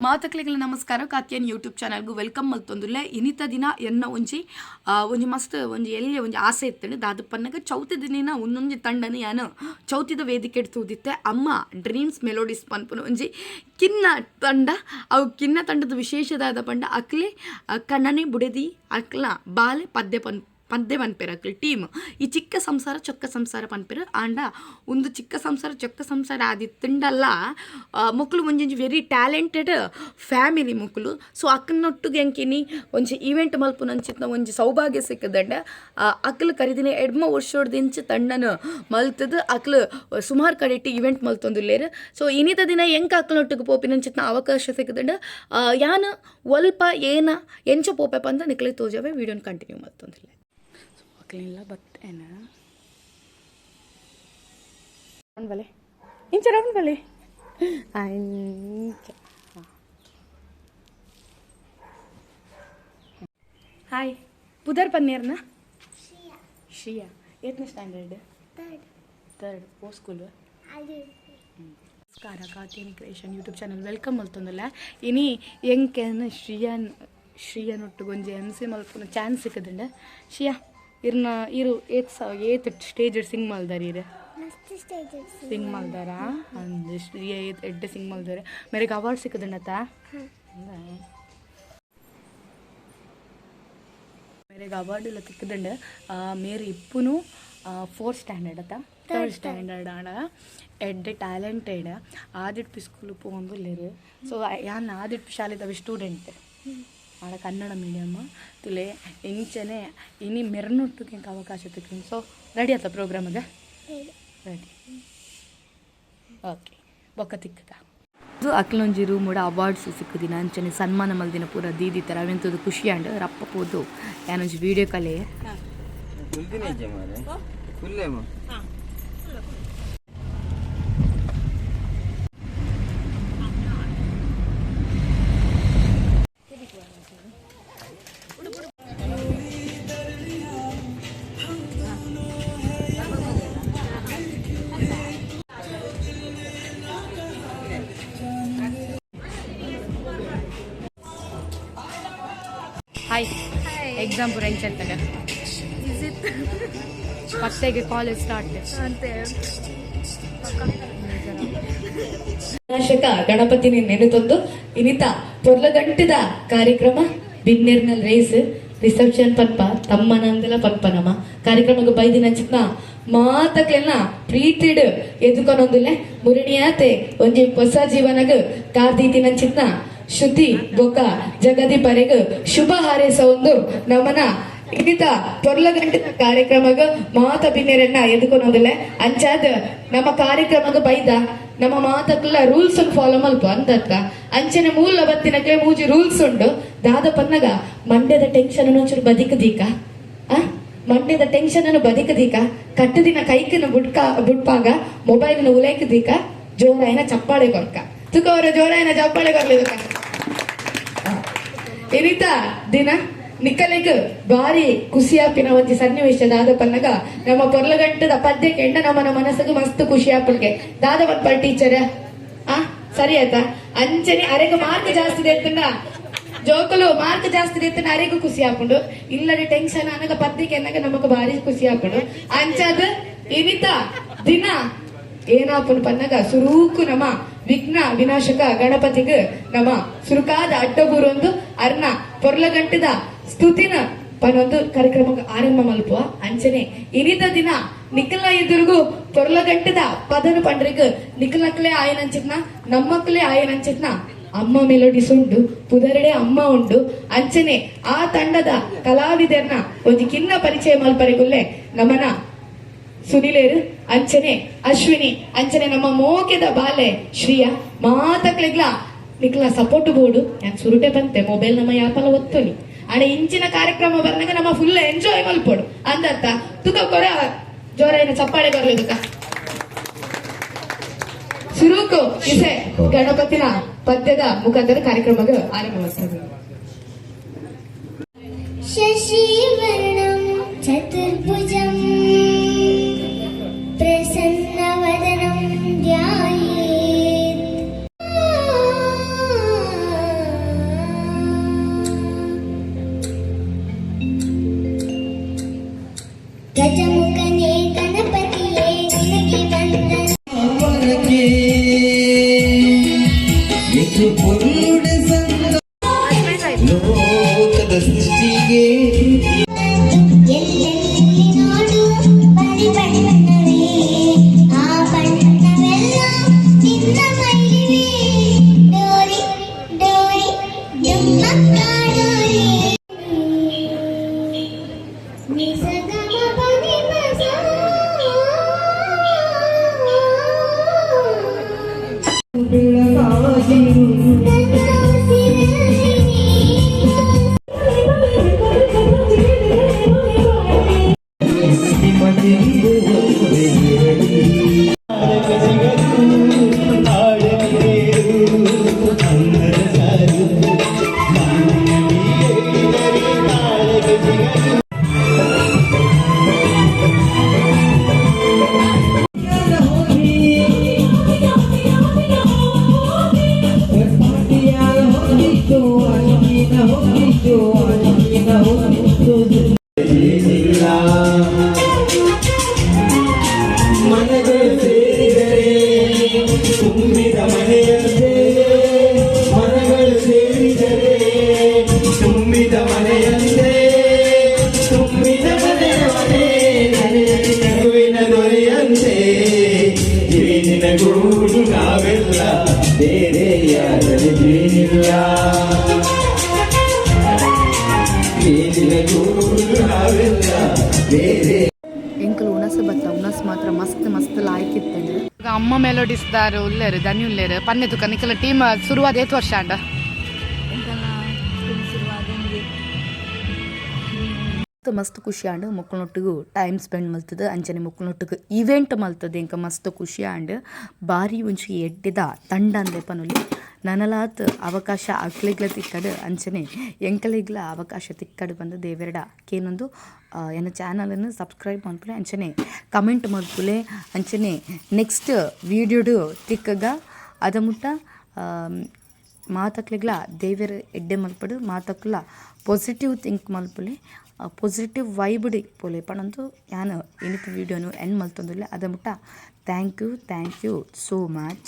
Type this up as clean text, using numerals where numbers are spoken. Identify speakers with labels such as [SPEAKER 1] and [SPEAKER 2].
[SPEAKER 1] ಮಾತಕ್ಲೆಗ್ಲ ನಮಸ್ಕಾರ. ಕಾತ್ಯಾನ್ YouTube ಚಾನಲ್ಗೂ welcome ಮಲ್ತೊಂದುಲ್ಲೆ. ಇನಿತ ದಿನ ಎನ್ನ ಒಂಜಿ ಒಂಜಿ ಮಸ್ತ್ ಒಂಜಿ ಎಲ್ಯ ಒಂಜಿ ಆಸೆ ಇತ್ತಂಡು. ದಾದ ಪನ್ನಗ ಚೌತಿ ದಿನ ಒಂದೊಂಜಿ ತಂಡನ ಯಾನು ಚೌತಿದ ವೇದಿಕೆ ತೂದಿತ್ತೆ. ಅಮ್ಮ ಡ್ರೀಮ್ಸ್ ಮೆಲೋಡಿಸ್ ಪನ್ಪುನ ಒಂಜಿ ಕಿನ್ನ ತಂಡ. ಅವು ಕಿನ್ನ ತಂಡದ ವಿಶೇಷದಾದ ಪಂಡ ಅಕ್ಲೆ ಕಣ್ಣನೆ ಬುಡೆದಿ ಅಕ್ಲ ಬಾಲೆ ಪದ್ಯ ಪದ್ಯ ಪನ್ಪೆರ್ ಅಕ್ಲ್ ಟೀಮ್. ಈ ಚಿಕ್ಕ ಸಂಸಾರ ಚೊಕ್ಕ ಸಂಸಾರ ಪನ್ಪೆರ್. ಆಂಡ ಉಂದು ಚಿಕ್ಕ ಸಂಸಾರ ಚೊಕ್ಕ ಸಂಸಾರ ಆದಿತ್ತುಂಡಲ ಮೊಕುಲು ಒಂಜೊಂಜಿ ವೆರಿ ಟ್ಯಾಲೆಂಟೆಡ್ ಫ್ಯಾಮಿಲಿ ಮೊಕುಲು. ಸೊ ಅಕ್ಲ್ನೊಟ್ಟುಗು ಎಂಕಿನಿ ಒಂಜಿ ಈವೆಂಟ್ ಮಲ್ಪುನಂಚಿತ್ತಿನ ಒಂಜಿ ಸೌಭಾಗ್ಯ ಸಿಕ್ಕುದಂಡ. ಅಕ್ಲು ಕರಿದಿನ 8 ವರ್ಷೊಡ್ದಿಂಚ ತಂಡನ್ ಮಲ್ತುದು ಅಕ್ಲು ಸುಮಾರು ಕಡೆಟ್ ಈವೆಂಟ್ ಮಲ್ತೊಂದುಲ್ಲೆರ್. ಸೊ ಇನಿತ ದಿನ ಎಂಕ್ ಅಕ್ಲ್ನೊಟ್ಟುಗು ಪೋಪಿನಂಚಿತ್ತಿನ ಅವಕಾಶ ಸಿಕ್ಕುದಂಡ. ಯಾನ್ ಒಲ್ಪ ಏನ ಎಂಚ ಪೋಪೆ ಪಂದ್ ನಿಕ್ಲೆಗ್ ತೋಜಾವೆ. ವೀಡಿಯೋನ್ ಕಂಟಿನ್ಯೂ ಮಲ್ತೊಂದುಲ್ಲೆ. ಸೊ ಅಕ್ಲೆನ್ಲ ಬತ್ತೇನ ರೌಂಡ್ ಬಲೆ, ಇಂಚ ರೌಂಡ್ ಬಲೆ, ಅಂಚ. ಹಾಯ್, ಪುದರ್ ಪನ್ನೀರ್ನ? ಶ್ರೀಯಾ. ಏತ್ನೇ ಸ್ಟ್ಯಾಂಡರ್ಡ್? ಥರ್ಡ್. ಓ ಸ್ಕೂಲ್? ನಮಸ್ಕಾರ, Katyani creation YouTube channel welcome ಮಲ್ತೊಂದುಲ್ಲ. ಇನಿ ಎಂಕೆನ್ ಶ್ರೀಯಾನ್ ಶ್ರೀಯನೊಟ್ಟುಗು ಒಂಜಿ ಎಮ್ ಸಿ ಮಲ್ಪುನ ಚಾನ್ಸ್ ಸಿಕ್ಕುದುಂಡ. ಶ್ರೀಯಾ, ಇರ್ನ ಇರು ಏತ್ ಸ ಏತ್ ಸ್ಟೇಜ್ ಸಿಂಗ್ ಮಲ್ದಾರ ಇರು? ಸಿಂಗ್ ಮಲ್ದಾರ ಅಂದ್. ಶ್ರೀಯಾ ಏತ್ ಎಡ್ಡೆ ಸಿಂಗ್ ಮಲ್ದಾರೆ. ಮೇರೆಗೆ ಅವಾರ್ಡ್ ಸಿಕ್ಕುದುಂಡತ್ತ? ಮೇರೆಗೆ ಅವಾರ್ಡ್ ಎಲ್ಲ ತಿಕ್ಕುದುಂಡು. ಮೇರ್ ಇಪ್ಪುನು ಫೋರ್ತ್ ಸ್ಟ್ಯಾಂಡರ್ಡ್ ಅತ್ತ? ಥರ್ಡ್ ಸ್ಟ್ಯಾಂಡರ್ಡ್ ಆಂಡ ಎಡ್ಡೆ ಟ್ಯಾಲೆಂಟೆಡ್. ಆದಿಟ್ಪಿ ಸ್ಕೂಲ್ ಪೋವೊಂದುಲ್ಲೆರ್. ಸೊ ಯಾನ್ ಆದಿಟ್ಪಿ ಶಾಲೆದ ಸ್ಟೂಡೆಂಟ್ ಆಂಡ ಕನ್ನಡ ಮೀಡಿಯಮ್. ತುಲೆ ಇಂಚನೆ ಇನಿ ಮೆರ್ನೊಟ್ಟುಗೆ ಎಂಕ್ ಅವಕಾಶ ತಿಕ್ಕುಂಡು. ಸೊ ರೆಡಿ ಆತ ಪ್ರೋಗ್ರಾಮ್ಗೆ? ರೆಡಿ. ಓಕೆ, ಬೊಕ್ಕ ತಿಕ್ಕುಗ. ಇದು ಅಕ್ಲೊಂಜಿ ರೂಮ್ ಅವಾರ್ಡ್ಸ್ ಸಿಕ್ಕುದಿನ ಅಂಚನೆ ಸನ್ಮಾನ ಮಲ್ದಿನ ಪೂರ ದೀದಿತ್ತೆರ್. ಅವೆಂತದು ಖುಷಿ ಆಂಡ್. ರಪ್ಪ ಪೋದು ಯಾನೊಂಜಿ ವೀಡಿಯೋ ಕಲೆ. ಹಾಯ್, ಎಕ್ಸಾಮ್ ಪೂರ ಎಂಚ? ಪತ್ತೆಗೆ ಕಾಲೇಜ್ ಸ್ಟಾರ್ಟ್.
[SPEAKER 2] ವಿನಾಶಕ ಗಣಪತಿನಿ ನೆನೆತೊಂದು ಇನಿತ ಪೊರ್ಲಗಂಟದ ಕಾರ್ಯಕ್ರಮ, ಬಿನ್ನೆರ್ನಲ್ ರೇಸ್ ರಿಸೆಪ್ಷನ್ ಪನ್ಪ ತಮ್ಮನಂದಲ ಪನ್ಪ ನಮ ಕಾರ್ಯಕ್ರಮಕ್ಕೆ ಬೈದಿನ ಚಿತ್ನ ಮಾತಕ್ಲೆನ ಪ್ರೀತಿಡ್ ಎದುಕೊನೊಂದುಲ್ಲೆ. ಮುರಣಿಯಾತೆ ಒಂಜಿ ಹೊಸ ಜೀವನಗ್ ಕಾರ್ದೀತಿನ ಚಿತ್ನ ಶ್ರುತಿ ಬೊಕ್ಕ ಜಗದಿ ಪರೆಗ್ ಶುಭ ಹಾರೈಸ ಒಂದು ನಮನ ಇನ್ನಿತ ಪೊರ್ಲಗಂಟಿನ ಕಾರ್ಯಕ್ರಮಗ್ ಮಾತ ಬಿನ್ನೆರನ್ನ ಎದುಕೊನೊಂದುಲ್ಲೆ. ಅಂಚಾದ್ ನಮ್ಮ ಕಾರ್ಯಕ್ರಮಗ್ ಬೈದ ನಮ್ಮ ಮಾತಕ್ಲ ರೂಲ್ಸ್ ಫಾಲೋ ಮಲ್ಪ ಅಂತಕ್ಕ. ಅಂಚನೆ ಮೂಲ ಬತ್ತಿನಕ್ಲೆ ಮೂಜಿ ರೂಲ್ಸ್ ಉಂಡು. ದಾದ ಪನ್ನಗ ಮಂಡ್ಯದ ಟೆನ್ಷನ್ ಒಂಚೂರು ಬದಿಕ್ ದೀಕ, ಆ ಮಂಡ್ಯದ ಟೆನ್ಷನ್ ಅನ್ನು ಬದಿಕ್ ದೀಕ, ಕಟ್ಟುದಿನ ಕೈಕನ ಬುಡ್ಕ ಬುಡ್ಪಾಗ ಮೊಬೈಲ್ ಉಲೈಕ್ ದೀಕ, ಜೋರಾಯಿನ ಚಪ್ಪಾಳೆ ಕೊರ್ಕ. ತುಕ ಅವರ ಜೋರಾಯಿನ ಚಪ್ಪಾಳೆ ಕೊರ್ಲಿ. ಇನಿತ ದಿನ ನಿಕ್ಕಲೆಗ್ ಬಾರಿ ಖುಷಿಯಾಪಿನ ಒಂಜಿ ಸನ್ನಿವೇಶ. ದಾದ ಪನ್ನಗ ನಮ್ಮ ಪೊರ್ಲಗಂಟದ ಪದ್ಯ ಕೆಂಡ ನಮ್ಮನ ಮನಸ್ಸಿಗೆ ಮಸ್ತ್ ಖುಷಿ ಆಪುಲ್ಗೆ. ದಾದ ಪನ್ಪಲ್ ಟೀಚರ್? ಆ ಸರಿ ಆಯ್ತಾ? ಅಂಚನೆ ಅರೆಗ್ ಮಾರ್ಕ್ ಜಾಸ್ತಿ ಎತ್ತುಂಡ, ಜೋಕುಲು ಮಾರ್ಕ್ ಜಾಸ್ತಿ ಎತ್ತುಂಡ ಅರೆಗೂ ಖುಷಿ ಆಪುಂಡು. ಇಲ್ಲಡೆ ಟೆನ್ಷನ್ ಅನಗ ಪದ್ಯಕ್ಕೆ ಎನ್ನಗ ನಮಕ್ ಬಾರಿ ಖುಷಿ ಆಪುಂಡು. ಅಂಚಾದ ಇನಿತ ದಿನ ಏನಾಪುಂಡು ಪನ್ನಗ ಸುರೂಕು ನಮ ವಿಘ್ನ ವಿನಾಶಕ ಗಣಪತಿಗ್ ನಮ ಸುರುಕಾದ ಅಡ್ಡಬೂರೊಂದು ಅರ್ನ ಪೊರ್ಲಗಂಟದ ಸ್ತುತಿನ ಪನೊಂದು ಕಾರ್ಯಕ್ರಮ ಆರಂಭ ಮಲ್ಪುವ. ಅಂಚನೆ ಇನಿತ ದಿನ ನಿಖಲ್ನ ಎದುರುಗು ಪೊರ್ಲಗಂಟದ ಪದನು ಪಂಡ್ರಿಗ್ ನಿಖಲ್ನಕ್ಲೆ ಆಯನಂಚಿತ್ನ ನಮ್ಮಕ್ಲೆ ಆಯನಂಚಿತ್ನ ಅಮ್ಮ ಮೆಲೋಡಿಸ್ ಉಂಡು, ಪುದರಡೆ ಅಮ್ಮ ಉಂಡು. ಅಂಚನೆ ಆ ತಂಡದ ಕಲಾವಿದರ್ನ ಒಂಜಿ ಕಿನ್ನ ಪರಿಚಯ ಮಲ್ಪರೆಗುಲ್ಲೆ ನಮನ ಸುನಿಲೇರು, ಅಂಚನೆ ಅಶ್ವಿನಿ, ಅಂಚನೆ ನಮ್ಮ ಮೋಕೆದ ಬಾಲೆ ಶ್ರೀಯ. ಮಾತಕ್ಲೆಗ್ಲ ನಿಕ್ಲ ಸಪೋರ್ಟ್ ಬೋರ್ಡು. ಯಾನ್ ಸುರುಟೆ ಬಂತೆ, ಮೊಬೈಲ್ ನಮ್ಮ ಯಾಪಲ ಒತ್ತೊಲಿ. ಅಡ ಇಂಚಿನ ಕಾರ್ಯಕ್ರಮ ಬರ್ನಾಗ ನಮ್ಮ ಫುಲ್ ಎಂಜಾಯ್ ಮಲ್ಪೊಡು ಅಂದರ್ಥ. ತುಕ ಕೊರ ಜೋರಾಯಿನ ಚಪ್ಪಾಳೆ ಬರ್ಲಿ ತುಕ. ಸುರುಕು ಇಸೆ ಗಣಪತಿನ ಪದ್ಯದ ಮುಖಾಂತರ ಕಾರ್ಯಕ್ರಮಕ್ಕೆ ಆರಂಭವಾಗ್ತದೆ.
[SPEAKER 3] ಶಶಿವರ್ಣಂ ಚತುರ್ಭುಜಂ ಪ್ರಸನ್ನವದನಂ ಧ್ಯಾಯೇತ್. ಗಜಮುಖನೇ ಗಣಪತಿಯೇ ನಿನಗೆ ವಂದನೆ.
[SPEAKER 4] ಪರಕೆ ಇದು ಪೊರುಡೆ ಸಂತ ಲೋಕದ ಸೃಷ್ಟಿಗೆ.
[SPEAKER 3] ಎಲ್ಲೆಲ್ಲಿ ನೋಡು ಬರಿ ಬಣ್ಣವೇ, ಆ ಬಣ್ಣವೆಲ್ಲ ನಿನ್ನ ಮೈಲಿವೆ. ಡೋರಿ ಡೋರಿ ಡುಮ್ಮಕ್ಕ ಡೋರಿ. ನಿಸಗಮ ಪನಿ ಮಸ.
[SPEAKER 4] ಬೆಳಕಾಗಿ.
[SPEAKER 3] ನನ್ನ ಉಸಿರಲ್ಲಿ ನೀನು.
[SPEAKER 4] ನಿಮಗೆಂದು ಒಂದೇ ಇರಲಿ. ಏನಿಲ್ಲ. ಮನಗಳು ಸೇರಿದರೆ ತುಂಬಿದ ಮನೆಯಂತೆ, ಮನಗಳು ಸೇರಿದರೆ ತುಂಬಿದ ಮನೆಯಂತೆ, ತುಂಬಿದ ಮನೆಯವನೇ ಮನೆಯಲ್ಲಿ ನಗುವಿನ ದೊರೆಯಂತೆ. ಜೇನಿನ ಗೂಡು ನಾವೆಲ್ಲ, ಬೇರೆ ಯಾರಲ್ಲಿ ಜೇನಿಲ್ಲ. ಜೇನಿನ ಗೂಡು ನಾವೆಲ್ಲ, ಬೇರೆ
[SPEAKER 1] ಎಂಕುಲು ಉಣಸು ಬತ್ತ, ಉಣಸು ಮಾತ್ರ ಮಸ್ತ್ ಮಸ್ತ್ ಲಾಯ್ಕ್ ಇತ್ತಂಡು. ಅಮ್ಮ ಮೆಲೋಡಿಸ್ದಾರು ಉಲ್ಲೇರು, ದನಿ ಉಲ್ಲೇರು. ಪನ್ನೆ ತುಕ, ನಿಕಲ ಟೀಮ್ ಶುರುವಾದ ಏತ್ ವರ್ಷ ಅಂಡ? ಮಸ್ತ್ ಖುಷಿ ಆಂಡ್. ಮೊಕ್ಕಳೊಟ್ಟಿಗೂ ಟೈಮ್ ಸ್ಪೆಂಡ್ ಮಲ್ತದ, ಅಂಚನೆ ಮೊಕ್ಕಳೊಟ್ಟಿಗೆ ಇವೆಂಟ್ ಮಲ್ತದೆ. ಇಂಕ ಮಸ್ತ್ ಖುಷಿ ಆಂಡ್. ಬಾರಿ ಒಂಜಿ ಎಡ್ಡೆದ ತಂಡ ಅಂದೆ ಪನೊಲಿ. ನನಲಾತ್ ಅವಕಾಶ ಅಕ್ಲೆಗ್ಲ ತಿಕ್ಕಡ್, ಅಂಚನೆ ಎಂಕಲೆಗ್ಲ ಅವಕಾಶ ತಿಕ್ಕಡ್ ಬಂದು ದೇವೆರಡ ಕೇನೊಂದು. ಎನ್ನ ಚಾನಲನ್ನು ಸಬ್ಸ್ಕ್ರೈಬ್ ಮಲ್ಪುಲೆ, ಅಂಚನೆ ಕಮೆಂಟ್ ಮಲ್ಪುಲೆ. ಅಂಚನೆ ನೆಕ್ಸ್ಟ್ ವೀಡಿಯೋಡು ತಿಕ್ಕಗ. ಅದ ಮುಟ್ಟ ಮಾತಕ್ಲೆಗ್ಲ ದೇವೆರ್ ಎಡ್ಡೆ ಮಲ್ಪಡು. ಮಾತಕ್ಲ ಪಾಸಿಟಿವ್ ಥಿಂಕ್ ಮಲ್ಪುಲೆ, ಪಾಸಿಟಿವ್ ವೈಬ್ಡ್ ಇಪ್ಪುಲೆ ಪನೊಂದು ಯಾನ್ ಇನಿತ ವೀಡಿಯೋನು ಎಂಡ್ ಮಲ್ತೊಂದುಲ್ಲೆ. ಅದ ಮುಟ್ಟ thank you, thank you so much.